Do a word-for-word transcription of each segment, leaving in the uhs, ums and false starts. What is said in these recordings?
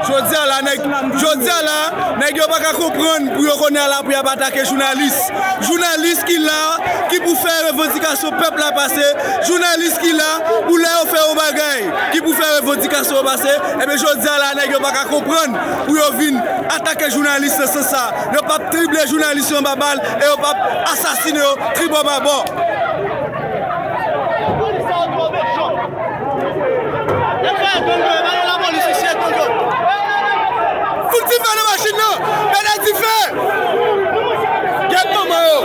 Jodi a la, nèg, jodi a la, nèg yo pa ka konprann pou yo konnen la pou y ap atake jounalis. Jounalis ki la, ki pou fè revandikasyon pèp la pase. Jounalis ki la, pou lè yo fè yon bagay, ki pou fè revandikasyon yo pase. Ebyen, jodi a la, nèg yo pa ka konprann pou yo vin atake jounalis nan sans sa. Yo p ap trible jounalis yo anba bal e yo p ap asasine yo tribò babò. Fout dife nan machin nan! Mete dife! Gèt manman yo!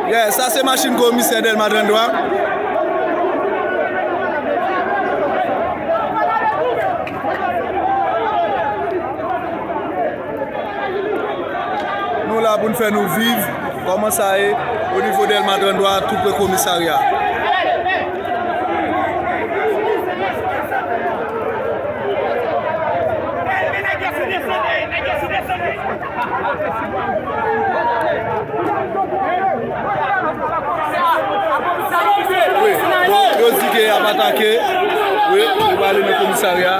Yeah, sa se machin komisè Dèlma trannde twa. Nou la pou n fè nou viv kòman sa ye o nivo Dèlma trannde twa, tou pre komisarya. Wi, bon, yo di ke y ap atake. Wi, yo prale nan komisarya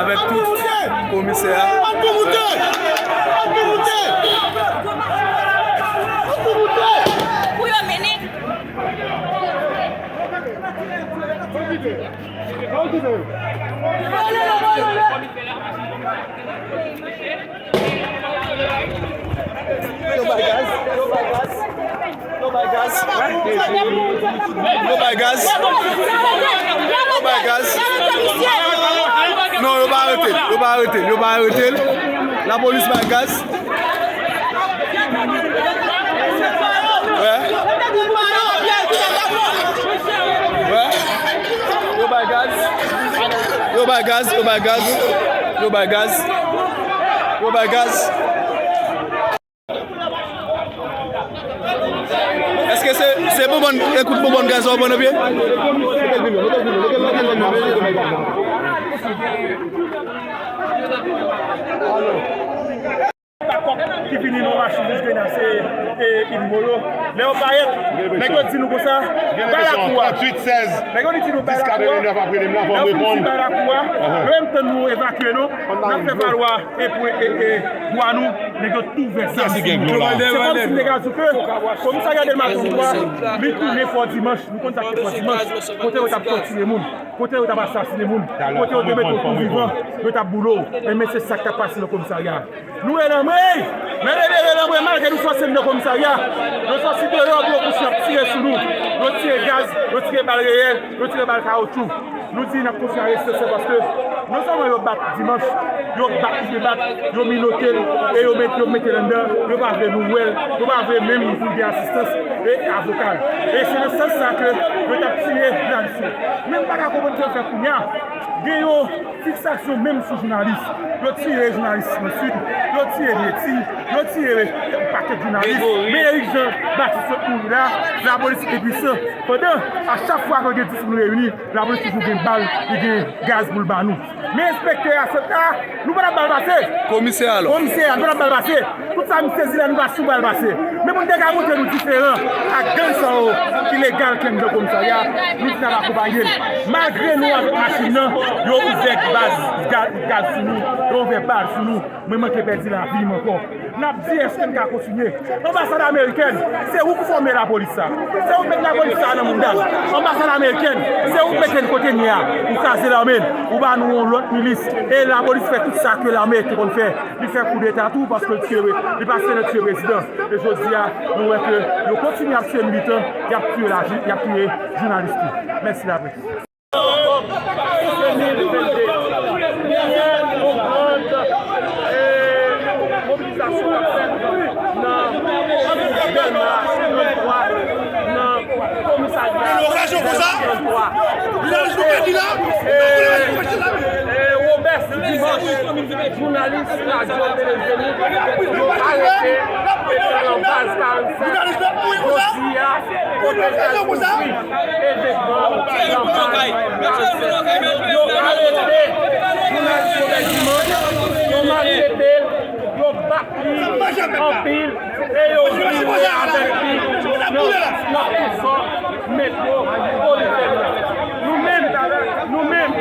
avèk tout komisè a. Pou yo mennen. Yo bay gaz, yo bay gaz. Yo bay gaz. Yo bay gaz. Yo bay gaz. Non, yo pa arete l. Yo pa arete l. Yo pa arete l. Lapolis bay gaz. Wè. Wè. Yo bay gaz. Yo bay gaz, yo bay gaz. Yo bay gaz. Yo bay gaz. Èske se, se bonbòn, ekout bonbòn gaz la w pran nan pye? Bakòp ki vini nan machin Jij Grenal se, e, Edmond yo. Lè yo parèt, nèg yo di nou konsa, bay lakou a. Nèg yo di nou bay lakou a. Lè yo fin di bay lakou a, yo menm tann nou evakye nou, n ap fè valoir e pou, e, e, dwa nou, nèg yo tou ouvè zam sou nou. Se kòmsi m te ka di w ke komisarya Dèlma trannde twa, li tounen Fò Dimanch. Nou konn sa k te Fò Dimanch. Kote yo t ap tòtire moun, kote yo t ap asasine moun, kote yo te mete yo tou vivan, yo t ap boule w. Enben, se sa k t ap pase nan komisarya a. Nou rele anmwey! Men rele, rele anmwey, malgre nou sòti andedan komisarya, nou sòti deyò pou yo kontinye ap tire sou nou. Yo tire gaz, yo tire bal reyèl, yo tire bal kawotchou. Nou di n ap kontinye rete, se paske non sèlman yo bat Dimanch, yo bat, yo bat, yo minote l, e yo met, yo mete l anndan, yo pa vle nou wè l, yo pa vle menm pou l gen asistans e avoka l. E se nan sans sa ke yo t ap tire jounalis yo. Men m pa ka konprann sa yo fè kounye a. Gen yon fiksasyon menm sou jounalis. Yo tire jounalis nan Sid, yo tire Leti, yo tire yon pakèt jounalis. Men Eric Jean Baptiste sot mouri la, lapolis enpwisan. Pandan, a chak fwa ke gen dis moun reyini, lapolis toujou gen bal, li gen gaz pou l ba nou. Men enspektè a sot la, nou pa t ap ba l pase. Komisè alò. Komisè a, nou pa t ap ba l pase. Tout sa misye di la, nou pa sou ba l pase. Men pou n te ka montre nou diferan ak gang sa yo ki legal ki anndan komisarya, nou di n ap akonpaye l. Malgre nou avèk machin nan, yo ouvè baz, gaz, gaz sou nou, yo ouvè bal sou nou. Mwen manke pèdi lavi m ankò. N ap di, èske n ka kontinye? Anbasad amerikèn, se ou k fòme lapolis sa. Se ou k met lapolis sa nan mounda l. Anbasad amerikèn, se ou k mete n kote n ye a. Ou kraze lame n, ou ba nou yon lòt milis. E lapolis fè tout sa ke lame te konn fè. Li fè koudeta tou paske l tiye, li pase nan tiye prezidan. E jodi a, nou wè ke yo kontinye ap tiye militan, y ap tiye laji, y ap tiye jounalis tou. Mèsi laprès. Kòm de mil vennde, gen yon gran, e, mobilizasyon k ap fèt nan Dèlma trannde twa, nan komisarya trannde twa. Kote, e, e, Robert Dimanche, jounalis radyo Tele Zenith, yo arete etan nan baz karannsèt. Jodi a, kote l pral kouvri evenman nan baz karannsèt. Yo arete jounalis Robert Dimanche. Metwo Politen nan. Nou menm, nou menm,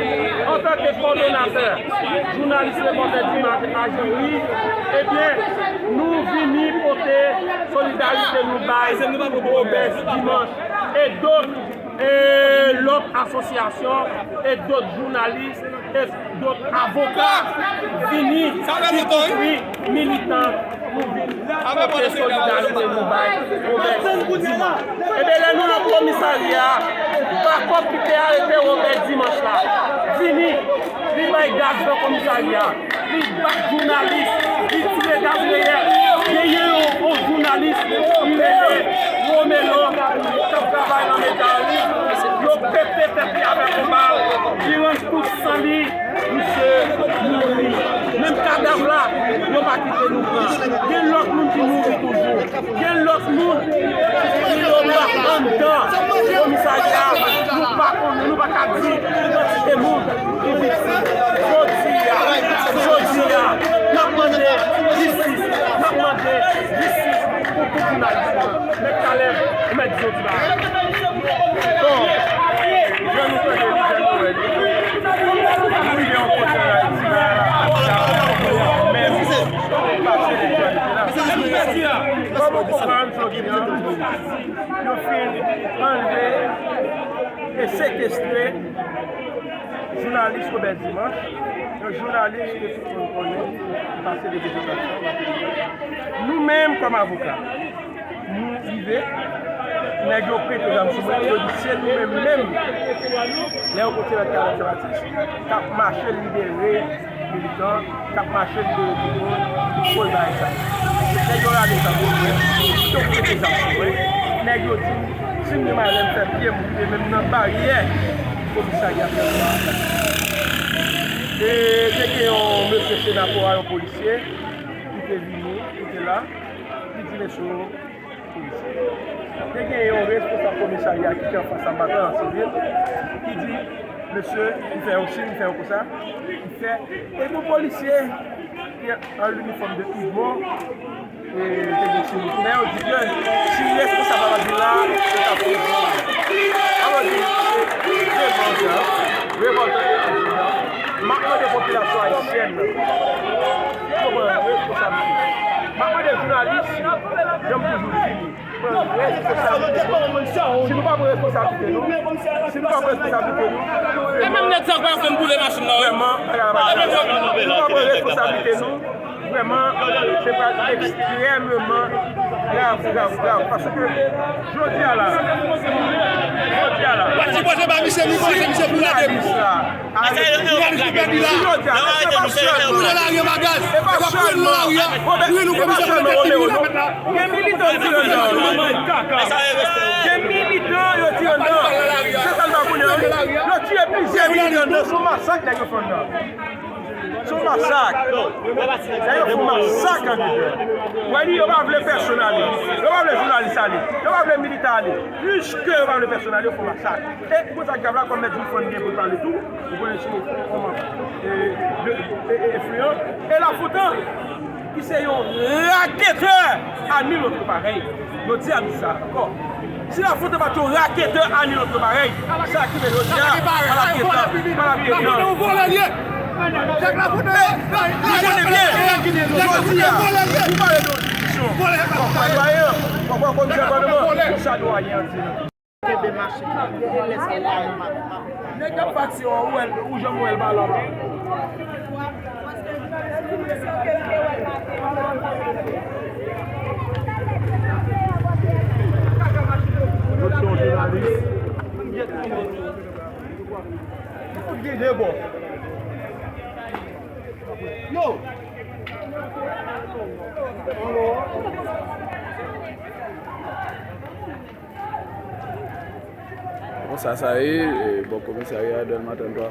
antanke kòdonatè jounalis Repòtè Dimanch Ajeri, ebyen, nou vini pote solidarite nou bay Robès Dimanch e dòt, e lòt asosyasyon e dòt jounalis e dòt avoka vini, ki kouvri militan pou vin pote solidarite nou bay Robès Dimanch. Ebyen, lè nou nan komisarya a, bakòp ki te arete Robès Dimanch la vini, li bay gaz nan komisarya a, li bat jounalis, li tire gaz reyèl. Genyen yon, yon jounalis ki rele Romelo, k ap travay nan medya yo, yo pete tèt li avèk yon bal, li rann kout san li. Misye mouri. Menm kadav la, yo pa kite nou pran. Gen lòt moun ki mouri toujou. Gen lòt moun ki mouri anndan komisarya a. Nou pa konnen, nou pa ka di idantite moun ki viktim. Jodi a, jodi a, n ap mande jistis, n ap mande jistis pou tout jounalis yo. Mèt Kalèb, ou mèt di yon ti bagay. Bon, jan nou tande li, jan nou wè li, nou rive yon kote ann Ayiti la, la, la, menm pase lè ki abite la. Kòm ou konprann, jodi a, yo fin anlve e sekestre jounalis Robès Dimanch, yon jounalis ke tout moun konnen, ki pase de prezantasyon. Nou menm, kòm avoka, nou rive, nèg yo prete zam sou mwen, yo di se nou menm menm, lè yo konn se Mèt Kalèb Jean Baptiste, k ap mache libere militan, k ap mache libere timoun, pou l bay sa. Nèg yo rale zam sou mwen, yo prete zam sou mwen. Nèg yo di m, si m gen malè, m fè pye m rive menm nan baryè komisarya Fèzwa. E te gen yon mesye Senapò a, yon polisye, ki te vini, ki te la, li di mesye yo, polisye. Te gen yon responsab komisarya ki te anfas anba tan an sivil, ki di, mesye, m fè yon siy, m fè yon konsa, m fè, epi yon polisye ki an linifòm de udmo, e, te gen siy. Men yo di ke si responsab la pa vin la, yo t ap pran. Alò di, se vrèman sa, revòlte e endidan. M ap mande popilasyon ayisyèn nan, pran responsablite. M ap mande jounalis, jan m toujou di li, pran responsablite nou. Si nou pa pran responsablite nou, si nou pa pran responsablite nou, e menm nèg sa k pa fè m boule machin nan, wi. Vrèman, bagay la pa si nou pa pran responsablite nou, vrèman, se pral ekstrèmeman grav, grav, grav. Paske jodi a la, jodi a la, pati pwojè ba misye, misye, misye pou lage. Jounalis la, si jodi a, e pa sèlman, e pa sèlman, e pa sèlman Romero, non. Gen militan yo tire anndan, wi. Gen militan yo tire anndan. Se sa n pa konnen, wi. Yo tiye plizyè militan anndan. Se yon masak nèg yo fè anndan. Se yon masak. Nèg yo fè yon masak anndan. Wè li, yo pa vle pèsonn ale. Yo pa vle jounalis ale. Yo pa vle militan ale. Piske yo pa vle pèsonn ale, yo fè yon masak. E pou sa k grav la, kòm Mèt Wilfrann gen pou l pale tou, ou konnen se yon kòman, e, de, e, e, enfliyan. E Lafontan, ki se yon raketè a nil otre parèy. Yo di a di sa ankò. Si Lafontan pa t yon raketè a nil otre parèy, sa ki fè jodi a, pa raketè, pa raketè. Lafontan yon vòlè l ye. Nèg Lafontan, li konnen byen, jodi a, pou pale de yon diskisyon, fòk plèdwaye an, fòk komisè gouvènman, sa dwayen an di. Kenbe machin nan, lè sa w ale, m ap, m ap. Nèg k ap fatige, ou wè l, ou janm wè l pa la. Yo di yon jounalis. Fout gen de bò. Yo! Bon, sa, sa ye, e, bò komisarya Dèlma trannntwa.